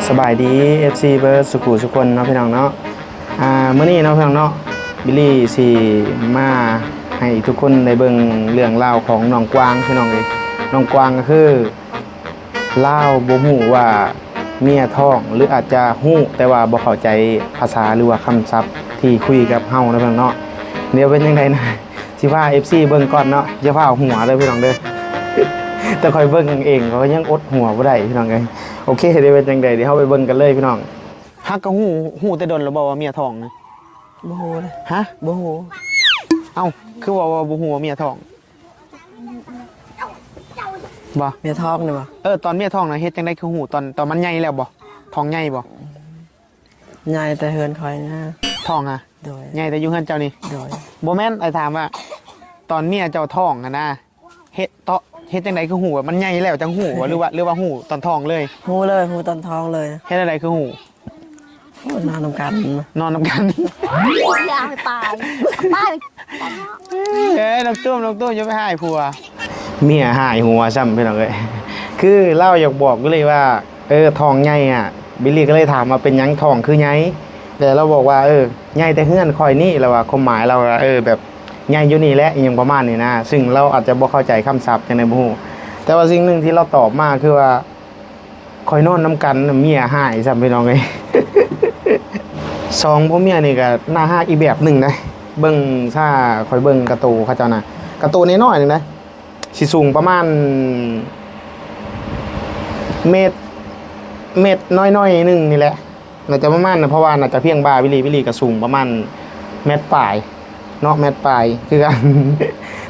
ສະບາຍດີ ເອັຟຊີ ເບິດສູ່ຜູ້ສູ່ຄົນເນາະ ພີ່ນ້ອງເນາະ. ອ່າ ມື້ນີ້ເນາະ ພີ່ນ້ອງເນາະ ບິລລີຊິມາໃຫ້ທຸກຄົນໄດ້ເບິ່ງເລື່ອງລາວຂອງນ້ອງກວາງ ພີ່ນ້ອງເອີຍ. ນ້ອງກວາງກໍຄື ລາວບໍ່ຮູ້ວ່າເມຍທ້ອງ ຫຼືອາດຈະຮູ້ແຕ່ວ່າບໍ່ເຂົ້າໃຈພາສາ ຫຼືວ່າຄຳສັບທີ່ຄຸຍກັບເຮົາເນາະ ພີ່ນ້ອງເນາະ. ດຽວເປັນຈັ່ງໃດນະ ຊິພາ ເອັຟຊີ ເບິ່ງກ່ອນເນາະ. ຢ່າຟ້າວຫົວເດີ ພີ່ນ້ອງເດີ ແຕ່ຂ້ອຍເບິ່ງເອງຂ້ອຍຍັງອົດຫົວບໍ່ໄດ້ ພີ່ນ້ອງເອີຍ. ໂອເຄ ດຽວເປັນຈັ່ງໃດ ດຽວເຮົາໄປເບິ່ງກັນເລີຍ ພີ່ນ້ອງ. ຮັກກໍຮູ້ ຮູ້ແຕ່ດົນແລ້ວບໍ່ວ່າເມຍທ້ອງນະ? ບໍ່ຮູ້ເລີຍ. ຮະ? ບໍ່ຮູ້. ເອົ້າ ຄືເວົ້າວ່າບໍ່ຮູ້ວ່າເມຍທ້ອງ? ບໍ່ ເມຍທ້ອງນີ້ບໍ່? ເອີ ຕອນເມຍທ້ອງນະ ເຮັດຈັ່ງໃດຄືຮູ້? ຕອນ ຕອນມັນໃຫຍ່ແລ້ວບໍ່? ທ້ອງໃຫຍ່ບໍ່? ໃຫຍ່ແຕ່ເຮືອນຂ້ອຍນະ. ທ້ອງຫະ? ໂດຍ. ໃຫຍ່ແຕ່ຢູ່ເຮືອນເຈົ້ານີ້? ໂດຍ. ບໍ່ແມ່ນ ອ້າຍຖາມວ່າ ຕອນເມຍເຈົ້າທ້ອງຫັ້ນນະ ເຮັດເຕາະ ເຮັດຈັ່ງໃດຄືຮູ້ວ່າມັນໃຫຍ່ແລ້ວຈັ່ງຮູ້ບໍ່ ຫຼືວ່າ ຫຼືວ່າຮູ້ຕອນທ້ອງເລີຍ? ຮູ້ເລີຍ ຮູ້ຕອນທ້ອງເລີຍ. ເຮັດຈັ່ງໃດຄືຮູ້? ໂອ້ ນອນນຳກັນ ນອນນຳກັນ. ຢ່າໄປປາຍ ປາຍ. ເອີຍ ນ້ອງຕຸ້ມ ນ້ອງຕຸ້ມ ຢ່າໄປຮ້າຍຜົວ. ເມຍຮ້າຍຫົວຊ້ຳ ພີ່ນ້ອງເອີຍ. ຄືລາວຢາກບອກຢູ່ເລີຍວ່າ ເອີ ທ້ອງໃຫຍ່ອະ. ບິລລີກໍເລີຍຖາມວ່າເປັນຫຍັງທ້ອງຄືໃຫຍ່ ແລ້ວລາວບອກວ່າ ເອີ ໃຫຍ່ແຕ່ເຮືອນຂ້ອຍນີ້ ລາວວ່າ ຄວາມໝາຍລາວວ່າ ເອີ ແບບໃຫຍ່ຢູ່ນີ້ແຫຼະ ອີ່ຫຍັງປະມານນີ້ນະ. ຊຶ່ງລາວອາດຈະບໍ່ເຂົ້າໃຈຄຳສັບຈັ່ງໃດບໍ່ຮູ້ ແຕ່ວ່າສິ່ງໜຶ່ງທີ່ລາວຕອບມາຄືວ່າ ຂ້ອຍນອນນຳກັນ ເມຍຮ້າຍຊ້ຳ ພີ່ນ້ອງເອີຍ. ສອງຜົວເມຍນີ້ກໍໜ້າຮັກອີກແບບໜຶ່ງເດ້. ເບິ່ງ ຖ້າຂ້ອຍເບິ່ງກະໂຕເຂົາເຈົ້ານະ ກະໂຕນ້ອຍໆໜຶ່ງເດ້ ຊິສູງປະມານເມັດ ເມັດໜ້ອຍໆໜຶ່ງນີ້ແຫຼະ ໜ້າຈະປະມານ ເພາະວ່າໜ້າຈະພຽງບ່າ ບິລລີ ບິລລີກໍສູງປະມານແມັດປາຍເນາະ ແມັດປາຍຄືກັນ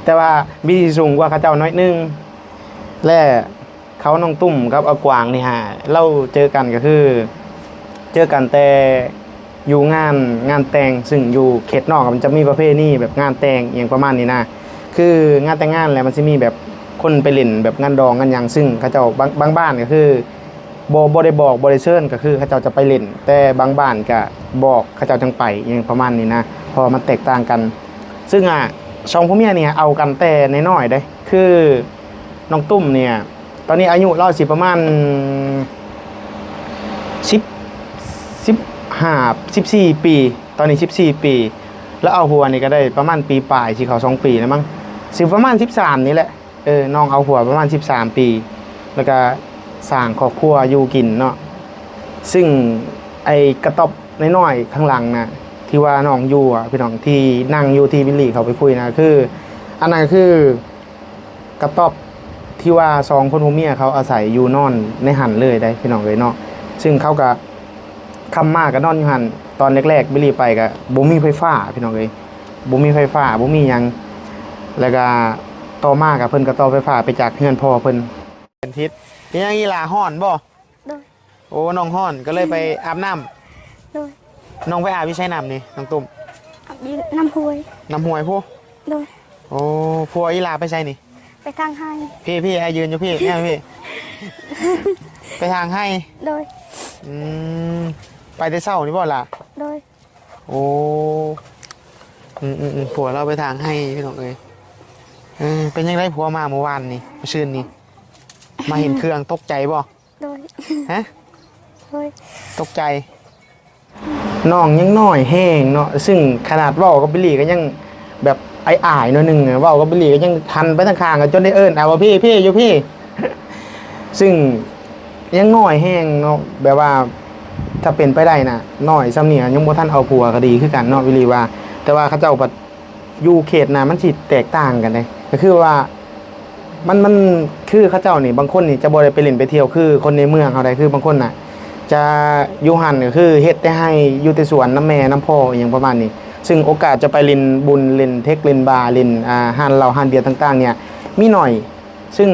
ແຕ່ວ່າບິລລີສູງກວ່າເຂົາເຈົ້າໜ້ອຍໜຶ່ງ ແລະ ເຂົານ້ອງຕຸ້ມກັບອາກວາງນີ້ຫາ ລາວເຈີກັນກໍຄື ເຈີກັນແຕ່ຢູ່ງານ ງານແຕ່ງ ຊຶ່ງຢູ່ເຂດນອກມັນຈະມີປະເພນີແບບງານແຕ່ງອີ່ຫຍັງປະມານນີ້ນະ ຄືງານແຕ່ງງານແຫຼະ ມັນຊິມີແບບຄົນໄປຫຼິ້ນແບບງານດອງງານຫຍັງ ຊຶ່ງເຂົາເຈົ້າບາງ ບາງບ້ານກໍຄືບໍ່ ບໍ່ໄດ້ບອກ ບໍ່ໄດ້ເຊີນ ກໍຄືເຂົາເຈົ້າຈະໄປຫຼິ້ນ ແຕ່ບາງບ້ານກະບອກເຂົາເຈົ້າຈັ່ງໄປ ອີ່ຫຍັງປະມານນີ້ນະ ເພາະວ່າມັນແຕກຕ່າງກັນ. ຊຶ່ງ ອາ ສອງຜົວເມຍນີ້ເອົາກັນແຕ່ນ້ອຍໆເດ້ ຄືນ້ອງຕຸ້ມນີ້ ຕອນນີ້ອາຍຸລາວຊິປະມານສິບ ສິບຫ້າ ສິບສີ່ປີ ຕອນນີ້ສິບສີ່ປີ ລາວເອົາຜົວນີ້ກໍໄດ້ປະມານປີປາຍ ຊິເຂົ້າສອງປີແລ້ວມັງ ຊິປະມານສິບສາມນີ້ແຫຼະ. ເອີ ນ້ອງເອົາຜົວປະມານສິບສາມປີ ແລ້ວກໍສ້າງຄອບຄົວຢູ່ກິນເນາະ. ຊຶ່ງໄອ້ກະຕ໊ອບນ້ອຍໆຂ້າງຫຼັງນະ ທີ່ວ່ານ້ອງຢູ່ອະ ພີ່ນ້ອງ ທີ່ນັ່ງຢູ່ ທີ່ບິລລີເຂົ້າໄປຄຸຍນະ ຄື ອັນນັ້ນກໍຄື ກະຕ໊ອບທີ່ວ່າສອງຄົນຜົວເມຍເຂົາອາໄສຢູ່ນອນໃນຫັ້ນເລີຍໄດ໋ ພີ່ນ້ອງເອີຍເນາະ. ຊຶ່ງເຂົາກະ ຄຳມາກະນອນຢູ່ຫັ້ນ ຕອນແລກໆບິລລີໄປກະບໍ່ມີໄຟຟ້າ ພີ່ນ້ອງເອີຍ ບໍ່ມີໄຟຟ້າ ບໍ່ມີຫຍັງ ແລ້ວກະຕໍ່ມາກະເພິ່ນກະຕໍ່ໄຟຟ້າໄປຈາກເຮືອນພໍ່ເພິ່ນ. ເປັນພິດ ເປັນຫຍັງອີ່ຫຼ້າ ຮ້ອນບໍ່? ໂດຍ. ໂອ້ ນ້ອງຮ້ອນກໍເລີຍໄປອາບນ້ຳ. ໂດຍ. ນ້ອງໄປອາບຢູ່ໃສນ້ຳນີ້ ນ້ອງຕຸ້ມ? ອາບຢູ່ນ້ຳຫ້ວຍ. ນ້ຳຫ້ວຍພຸ້ນ? ໂດຍ. ໂອ້ ຜົວອີ່ຫຼ້າໄປໃສນີ້? ໄປຖາງໄຮ່. ພີ່ໆ ອ້າຍຢືນຢູ່ພີ້ ແນວພີ້ ໄປຖາງໄຮ່. ໂດຍ. ອືມ ໄປແຕ່ເຊົ້ານີ້ບໍ່ຫຼ້າ? ໂດຍ. ໂອ້ ອືມໆໆ ຜົວລາວໄປຖາງໄຮ່ ພີ່ນ້ອງເອີຍ. ເອີ ເປັນຈັ່ງໃດຜົວມາມື້ວານນີ້ ມື້ຊືນນີ້ ມາເຫັນເຄື່ອງ ຕົກໃຈບໍ່? ໂດຍ. ຮະ? ໂດຍ. ຕົກໃຈ. ນ້ອງຍັງນ້ອຍແຮງເນາະ ຊຶ່ງຂະໜາດເວົ້າກັບບິລລີກໍຍັງແບບອາຍໆໜ້ອຍໜຶ່ງ ເວົ້າກັບບິລລີກໍຍັງຫັນໄປທາງຂ້າງ ກໍຈົນໄດ້ເອີ້ນເອົາວ່າ ພີ່ໆ ຢູ່ພີ້ ຊຶ່ງຍັງນ້ອຍແຮງເນາະ ແບບວ່າຖ້າເປັນໄປໄດ້ນະ ນ້ອຍຊ່ຳນີ້ຍັງບໍ່ທັນເອົາຜົວກໍດີຄືກັນເນາະ ບິລລີວ່າ. ແຕ່ວ່າເຂົາເຈົ້າພັດ ຢູ່ເຂດນະມັນຊິແຕກຕ່າງກັນເດ້ ກໍຄືວ່າມັນ ມັນຄືເຂົາເຈົ້ານີ້ ບາງຄົນນີ້ຈະບໍ່ໄດ້ໄປຫຼິ້ນໄປທ່ຽວຄືຄົນໃນເມືອງເຮົາໃດ໋ ຄືບາງຄົນນະຈະຢູ່ຫັ້ນ ກໍຄືເຮັດແຕ່ໄຮ່ ຢູ່ແຕ່ສວນນຳແມ່ນຳພໍ່ ອີ່ຫຍັງປະມານນີ້ ຊຶ່ງໂອກາດຈະໄປຫຼິ້ນບຸນ ຫຼິ້ນເທັກ ຫຼິ້ນບາ ຫຼິ້ນ ອ່າ ຮ້ານເຫຼົ້າຮ້ານເບຍຕ່າງໆເນ່ຍມີໜ້ອຍ. ຊຶ່ງ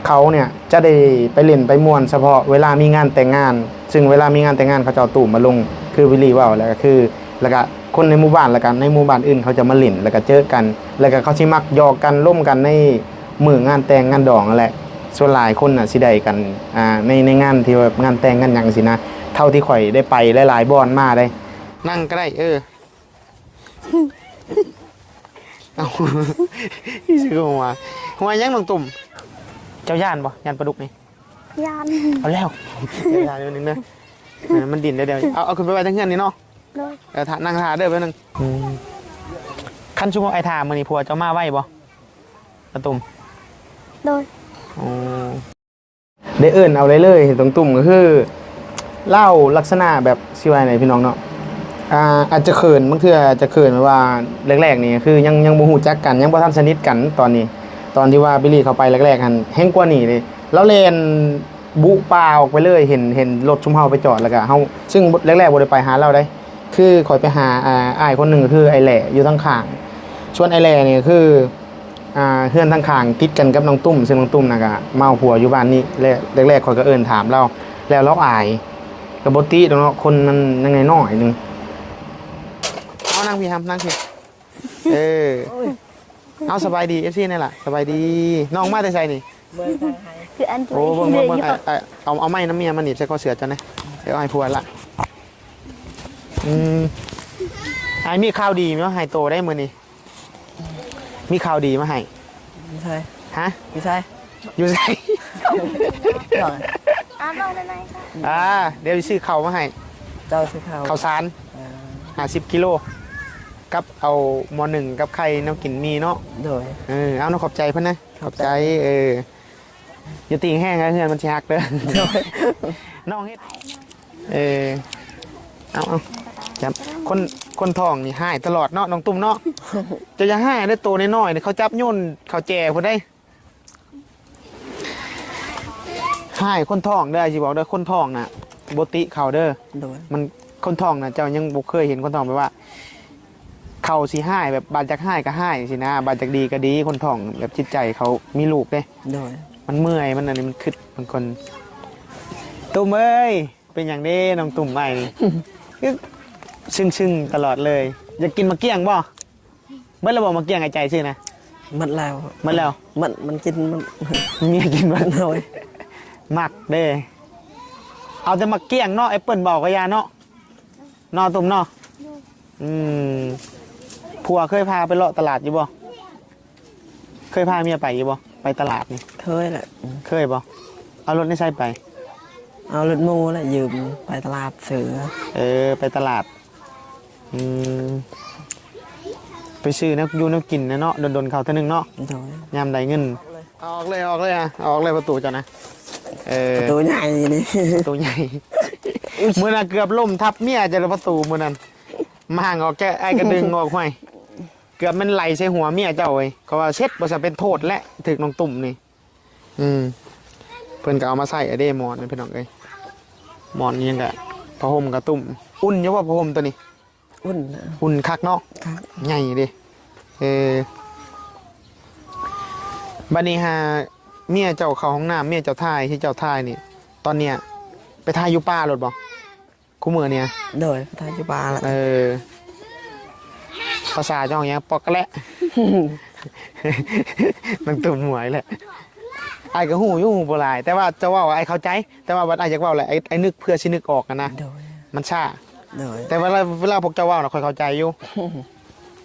ເຂົາເນ່ຍຈະໄດ້ໄປຫຼິ້ນໄປມ່ວນສະເພາະເວລາມີງານແຕ່ງງານ ຊຶ່ງເວລາມີງານແຕ່ງງານເຂົາເຈົ້າເອົາຕູ້ມາລົງ ຄືວິລລີເວົ້າ ແລ້ວກໍຄື ແລ້ວກໍຄົນໃນໝູ່ບ້ານ ແລ້ວກໍໃນໝູ່ບ້ານອື່ນເຂົາຈະມາຫຼິ້ນ ແລ້ວກໍເຈີກັນ ແລ້ວກໍເຂົາຊິມັກຢອກກັນລົມກັນໃນມື້ງານແຕ່ງງານດອງຫັ້ນແຫຼະ. ສ່ວນຫຼາຍຄົນນະຊິໄດ້ກັນ ອ່າ ໃນ ໃນງານທີ່ແບບງານແຕ່ງງານຫຍັງຊີ້ນະ ເທົ່າທີ່ຂ້ອຍໄດ້ໄປຫຼາຍໆບ່ອນມາເດ້. ນັ່ງກໍໄດ້ ເອີ. ເອົ້າ ອີ່ຊື່ກໍຫົວ ຫົວຫຍັງນ້ອງຕຸ້ມ? ເຈົ້າຢ້ານບໍ່? ຢ້ານປາດຸກນີ້? ຢ້ານ ເອົາແລ້ວ ຢ້ານໜ້ອຍໜຶ່ງເດີ ເອີ ມັນດິ້ນເດີ ດຽວ ເອົາ ເອົາຂຶ້ນໄປໄວ້ທາງເຮືອນນີ້ເນາະ ໂດຍ ເອີ ຖ້າ ນັ່ງຖ້າເດີແປັບໜຶ່ງ ອືມ ຄັນສົມມຸດອ້າຍຖ້າມື້ນີ້ ຜົວເຈົ້າມາໄວບໍ່ ນ້ອງຕຸ້ມ? ໂດຍ ອໍ ໄດ້ເອີ້ນເອົາໄດ້ເລີຍ ນ້ອງຕຸ້ມກໍຄື ລາວລັກສະນະແບບ ຊິວ່າໃດພີ່ນ້ອງເນາະ ອາ ອາດຈະເຂີນ ບາງເທື່ອອາດຈະເຂີນ ແບບວ່າແລກໆນີ້ຄືຍັງ ຍັງບໍ່ຮູ້ຈັກກັນ ຍັງບໍ່ທັນສະໜິດກັນຕອນນີ້ ຕອນທີ່ວ່າບິລລີເຂົ້າໄປແລກໆຫັ້ນແຮງກວ່ານີ້ເດ້ ລາວແລ່ນບຸປ່າອອກໄປເລີຍ ເຫັນ ເຫັນລົດຊຸມເຮົາໄປຈອດ ແລ້ວກະເຮົາ ຊຶ່ງແລກໆບໍ່ໄດ້ໄປຫາລາວໃດ ຄືຂ້ອຍໄປຫາ ອາ ອ້າຍຄົນໜຶ່ງ ກໍຄືອ້າຍແຫຼ້ຢູ່ທາງຂ້າງ ສ່ວນອ້າຍແຫຼ້ນີ້ກໍຄື ອ່າ ເຮືອນທາງຂ້າງຕິດກັນກັບນ້ອງຕຸ້ມ ຊຶ່ງນ້ອງຕຸ້ມນະກະມາເອົາຜົວຢູ່ບ້ານນີ້ ແລະ ແລກໆຂ້ອຍກໍເອີ້ນຖາມລາວ ແລ້ວລາວອາຍ ກໍບໍ່ຕິດອກເນາະ ຄົນມັນຍັງນ້ອຍໆໜຶ່ງ. ເອົານັ່ງພີ້ ນຳ ນັ່ງພີ້ ເອີ ເອົາ ສະບາຍດີ ເອັຟຊີ ແດ່ລະ ສະບາຍດີ ນ້ອງມາແຕ່ໃສນີ້? ເມືອງທາງໄຮ ຄືອັນ ໂອ້ ເບິ່ງ ເບິ່ງ ເບິ່ງ ເອົາ ເອົາໄມ້ນຳເມຍມາໜີບໃສ່ຄໍເສື້ອເຈົ້າແດ່ ເອົາໃຫ້ຜົວລະ ອືມ ອ້າຍມີຂ່າວດີມາໃຫ້ໂຕໄດ໋ມື້ນີ້. ມີຂ່າວດີມາໃຫ້ ຢູ່ໃສ? ຮະ? ຢູ່ໃສ? ຢູ່ໃສ? ອາບນ້ຳໄດ້ໄໝ? ອ່າ ດຽວຊິຊື້ເຂົ້າມາໃຫ້ ເຈົ້າຊື້ເຂົ້າ ເຂົ້າສານ ເອີ ຫ້າສິບກິໂລ ກັບເອົາໝໍ້ໜຶ້ງກັບໄຂ່ແນວກິນມີເນາະ ໂດຍ ເອີ ເອົາເນາະ ຂອບໃຈເພິ່ນນະ ຂອບໃຈ ຂອບໃຈ ເອີ ຢ່າຕີງແຮງ ເຮືອນມັນຊິຫັກເດີ ໂດຍ ນ້ອງເຮັດ ເອີ ເອົາໆ ຈັບ ຄົນ ຄົນທ້ອງນີ້ຮ້າຍຕະຫຼອດເນາະ ນ້ອງຕຸ້ມເນາະ ເຈົ້າຢ່າຮ້າຍເດີ ໂຕນ້ອຍໆນີ້ ເຂົາຈັບໂຍນເຂົ້າແຈພຸ້ນເດ້ ຮ້າຍຄົນທ້ອງເດີ ຊິບອກເດີ ຄົນທ້ອງນະ ບໍ່ຕິເຂົາເດີ ໂດຍ ມັນ ຄົນທ້ອງນະ ເຈົ້າຍັງບໍ່ເຄີຍເຫັນຄົນທ້ອງ ແບບວ່າ ເຂົາຊິຮ້າຍ ແບບບາດຢາກຮ້າຍກໍຮ້າຍຊີ້ນະ ບາດຢາກດີກໍດີ ຄົນທ້ອງແບບຈິດໃຈເຂົາມີລູກເດ້ ໂດຍ ມັນເມື່ອຍ ມັນອັນນີ້ ມັນຄຶດ ບາງຄົນ ຕຸ້ມເອີຍ ເປັນຫຍັງເດ້ນ້ອງຕຸ້ມອ້າຍນີ້ ຊຶ້ງໆຕະຫຼອດເລີຍ ຢາກກິນໝາກກ້ຽງບໍ່? ເບິດແລ້ວບໍ່ໝາກກ້ຽງອ້າຍໃຈຊື້ນະ? ໝົດແລ້ວ ໝົດແລ້ວ ມັນ ມັນກິນ ມັນ ເມຍກິນໝົດ ໂດຍ ມັກເດ້ ເອົາແຕ່ໝາກກ້ຽງເນາະ ແອັບເປິ້ນບໍ່ເອົາກໍຢ່າເນາະ ເນາະຕຸ້ມເນາະ ອືມ ຜົວເຄີຍພາໄປເລາະຕະຫຼາດຢູ່ບໍ່? ເຄີຍພາເມຍໄປຢູ່ບໍ່? ໄປຕະຫຼາດນີ້ ເຄີຍແຫຼະ ເຄີຍບໍ່? ເອົາລົດໃນໃສໄປ? ເອົາລົດໝູ່ແຫຼະ ຢືມໄປຕະຫຼາດຊື້ ເອີ ໄປຕະຫຼາດ ອືມ ໄປຊື້ແນວຢູ່ແນວກິນນະເນາະ ດົນໆເຂົ້າເທື່ອໜຶ່ງເນາະ ໂດຍ ຍາມໄດ້ເງິນ ອອກເລີຍ ອອກເລີຍ ອອກເລີຍປະຕູເຈົ້ານະ ເອີ ປະຕູໃຫຍ່ນີ້ ປະຕູໃຫຍ່ ມື້ນັ້ນເກືອບລົ້ມທັບເມຍເຈົ້າ ປະຕູມື້ນັ້ນ ມາງອອກແຈະ ອ້າຍກະດຶງອອກ ຫ້ວຍ ເກືອບແມ່ນໄຫຼໃສ່ຫົວເມຍເຈົ້າເອີຍ ເຂົາວ່າເຊັດ ບໍ່ຊັ້ນເປັນໂທດແຫຼະ ຖືກນ້ອງຕຸ້ມນີ້ ອືມ ເພິ່ນກໍເອົາມາໃຊ້ເດ້ ໝອນນີ້ພີ່ນ້ອງເອີຍ ໝອນອີ່ຫຍັງກະ ຜ້າຫົ່ມກະຕຸ້ມ ອຸ່ນຢູ່ບໍ່ ຜ້າຫົ່ມໂຕນີ້? ອຸ່ນນະ ອຸ່ນຄັກເນາະ ຄັກ ໃຫຍ່ເດ້ ເອີ ບັດນີ້ຫາເມຍເຈົ້າເຂົ້າຫ້ອງນ້ຳ ເມຍເຈົ້າຖ່າຍ ທີ່ເຈົ້າຖ່າຍນີ້ ຕອນເນີ້ຍໄປຖ່າຍຢູ່ປ່າໂລດບໍ່? ຄູ່ມື້ນີ້ ໂດຍ ໄປຖ່າຍຢູ່ປ່າລະ ເອີ ພາສາເຈົ້າຫຍັງ ປອກກະແລະ ນາງຕຸ້ມໝວຍແຫຼະ ອ້າຍກໍຮູ້ຢູ່ ຮູ້ບໍ່ຫຼາຍ ແຕ່ວ່າເຈົ້າເວົ້າອ້າຍເຂົ້າໃຈ ແຕ່ວ່າບັດອ້າຍຢາກເວົ້າແຫຼະ ອ້າຍ ອ້າຍນຶກເພື່ອຊິນຶກອອກຫັ້ນນະ ໂດຍ ມັນຊ້າ ໂດຍ ແຕ່ເວລາ ເວລາພວກເຈົ້າເວົ້ານະ ຂ້ອຍເຂົ້າໃຈຢູ່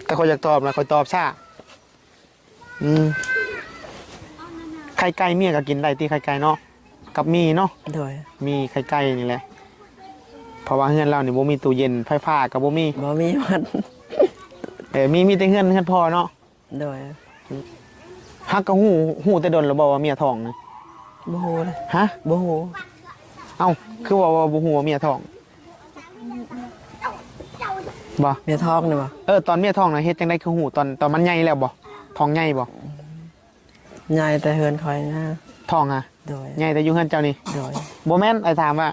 ແຕ່ຂ້ອຍຢາກຕອບນະ ຂ້ອຍຕອບຊ້າ ອືມ ໄຂ່ໄກ່ເມຍກໍກິນໄດ້ຕິ ໄຂ່ໄກ່ເນາະ ກັບໝີ່ເນາະ ໂດຍ ໝີ່ໄຂ່ໄກ່ນີ້ແຫຼະ ເພາະວ່າເຮືອນລາວນີ້ບໍ່ມີຕູ້ເຢັນ ໄຟຟ້າກໍບໍ່ມີ ບໍ່ມີໝົດ ເອີ ມີ ມີແຕ່ເຮືອນ ເຮືອນພໍ່ເນາະ ໂດຍ ຫາກກໍຮູ້ ຮູ້ແຕ່ດົນແລ້ວບໍ່ວ່າເມຍທ້ອງນະ? ບໍ່ຮູ້ເລີຍ ຮະ? ບໍ່ຮູ້ ເອົ້າ ຄືວ່າ ວ່າບໍ່ຮູ້ວ່າເມຍທ້ອງ? ບໍ່ ເມຍທ້ອງນີ້ບໍ່? ເອີ ຕອນເມຍທ້ອງນະ ເຮັດຈັ່ງໃດຄືຮູ້? ຕອນ ຕອນມັນໃຫຍ່ແລ້ວບໍ່? ທ້ອງໃຫຍ່ບໍ່? ໃຫຍ່ແຕ່ເຮືອນຂ້ອຍນະ ທ້ອງຫະ? ໂດຍ ໃຫຍ່ແຕ່ຢູ່ເຮືອນເຈົ້ານີ້? ໂດຍ ບໍ່ແມ່ນ ອ້າຍຖາມວ່າ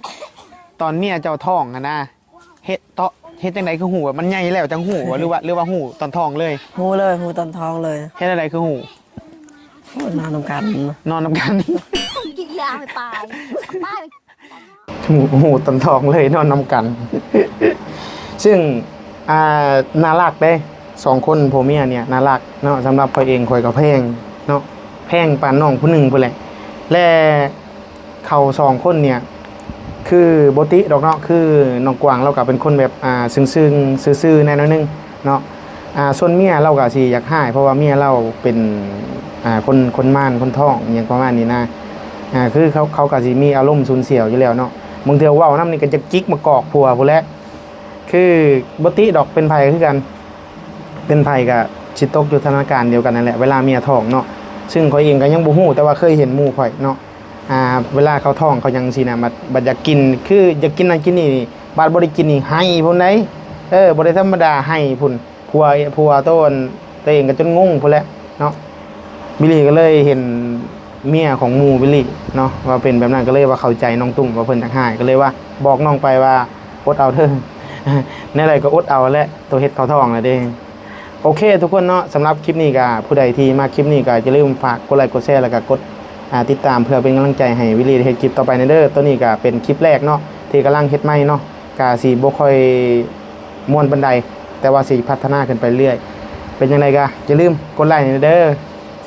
ຕອນເມຍເຈົ້າທ້ອງຫັ້ນນະ ເຮັດເຕາະ ເຮັດຈັ່ງໃດຄືຮູ້ວ່າມັນໃຫຍ່ແລ້ວຈັ່ງຮູ້ບໍ່ ຫຼືວ່າ ຫຼືວ່າຮູ້ຕອນທ້ອງເລີຍ? ຮູ້ເລີຍ ຮູ້ຕອນທ້ອງເລີຍ ເຮັດຈັ່ງໃດຄືຮູ້? ໂອ້ຍ ນອນນຳກັນ ນອນນຳກັນ ກິນຢາໃຫ້ຕາຍ ຕາຍ ຮູ້ ຮູ້ຕອນທ້ອງເລີຍ ນອນນຳກັນ ຊຶ່ງ ອ່າ ໜ້າຮັກເດ້ ສອງຄົນຜົວເມຍນີ້ໜ້າຮັກເນາະ ສຳລັບຂ້ອຍເອງ ຂ້ອຍກໍແພງເນາະ ແພງປານນ້ອງຜູ້ໜຶ່ງພຸ້ນແຫຼະ ແລະ ເຂົາສອງຄົນນີ້ ຄືບໍ່ຕິດອກເນາະ ຄືນ້ອງກວາງລາວກໍເປັນຄົນແບບ ອ່າ ຊຶ້ງໆ ຊື່ໆ ແດ່ໜ້ອຍໜຶ່ງເນາະ ອ່າ ສ່ວນເມຍລາວກໍຊິຢາກຮ້າຍ ເພາະວ່າເມຍລາວເປັນ ອ່າ ຄົນ ຄົນມານ ຄົນທ້ອງ ອີ່ຫຍັງປະມານນີ້ນະ ອ່າ ຄືເຂົາ ເຂົາກໍຊິມີອາລົມຊຸນສຽວຢູ່ແລ້ວເນາະ. ບາງເທື່ອເວົ້ານຳນີ້ກໍຈະຈິກມາກອກຜົວພຸ້ນແຫຼະ. ຄືບໍ່ຕິດອກ ເປັນໃຜກໍຄືກັນ ເປັນໃຜກໍຊິຕົກຢູ່ສະຖານະການດຽວກັນນັ້ນແຫຼະ ເວລາເມຍທ້ອງເນາະ. ຊຶ່ງຂ້ອຍເອງກໍຍັງບໍ່ຮູ້ ແຕ່ວ່າເຄີຍເຫັນໝູ່ຂ້ອຍເນາະ ອ່າ ເວລາເຂົາທ້ອງເຂົາຫຍັງຊີ້ນະ ບັດ ບັດຢາກກິນ ຄືຢາກກິນນັ້ນກິນນີ້ ບັດບໍ່ໄດ້ກິນນີ້ໄຫ້ພຸ້ນໃດ໋. ເອີ ບໍ່ໄດ້ທຳມະດາ ໄຫ້ພຸ້ນ. ຜົວ ຜົວໂຕອັນ ໂຕເອງກໍຈົນງົງພຸ້ນແຫຼະເນາະ. ບິລລີກໍເລີຍເຫັນເມຍຂອງໝູ່ບິລລີເນາະ ວ່າເປັນແບບນັ້ນ ກໍເລີຍວ່າເຂົ້າໃຈນ້ອງຕຸ້ມວ່າເພິ່ນຢາກໄຫ້ ກໍເລີຍວ່າບອກນ້ອງໄປວ່າ ອົດເອົາເດີ ແນວໃດກໍອົດເອົາແຫຼະ ໂຕເຮັດເຂົາທ້ອງແລ້ວເດ້. ໂອເຄທຸກຄົນເນາະ ສຳລັບຄລິບນີ້ກໍ ຜູ້ໃດທີ່ມັກຄລິບນີ້ກໍຢ່າລືມຝາກກົດໄລກົດແຊ ແລ້ວກໍກົດ ອ່າ ຕິດຕາມ ເພື່ອເປັນກຳລັງໃຈໃຫ້ວິລລີໄດ້ເຮັດຄລິບຕໍ່ໄປແດ່ເດີ. ໂຕນີ້ກໍເປັນຄລິບແລກເນາະ ທີ່ກຳລັງເຮັດໃໝ່ເນາະ ກໍຊິບໍ່ຄ່ອຍມ່ວນປານໃດ ແຕ່ວ່າຊິພັດທະນາຂຶ້ນໄປເລື້ອຍ. ເປັນຈັ່ງໃດກໍຢ່າລືມກົດໄລແດ່ເດີ.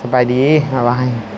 ສະບາຍດີ ບາຍບາຍ.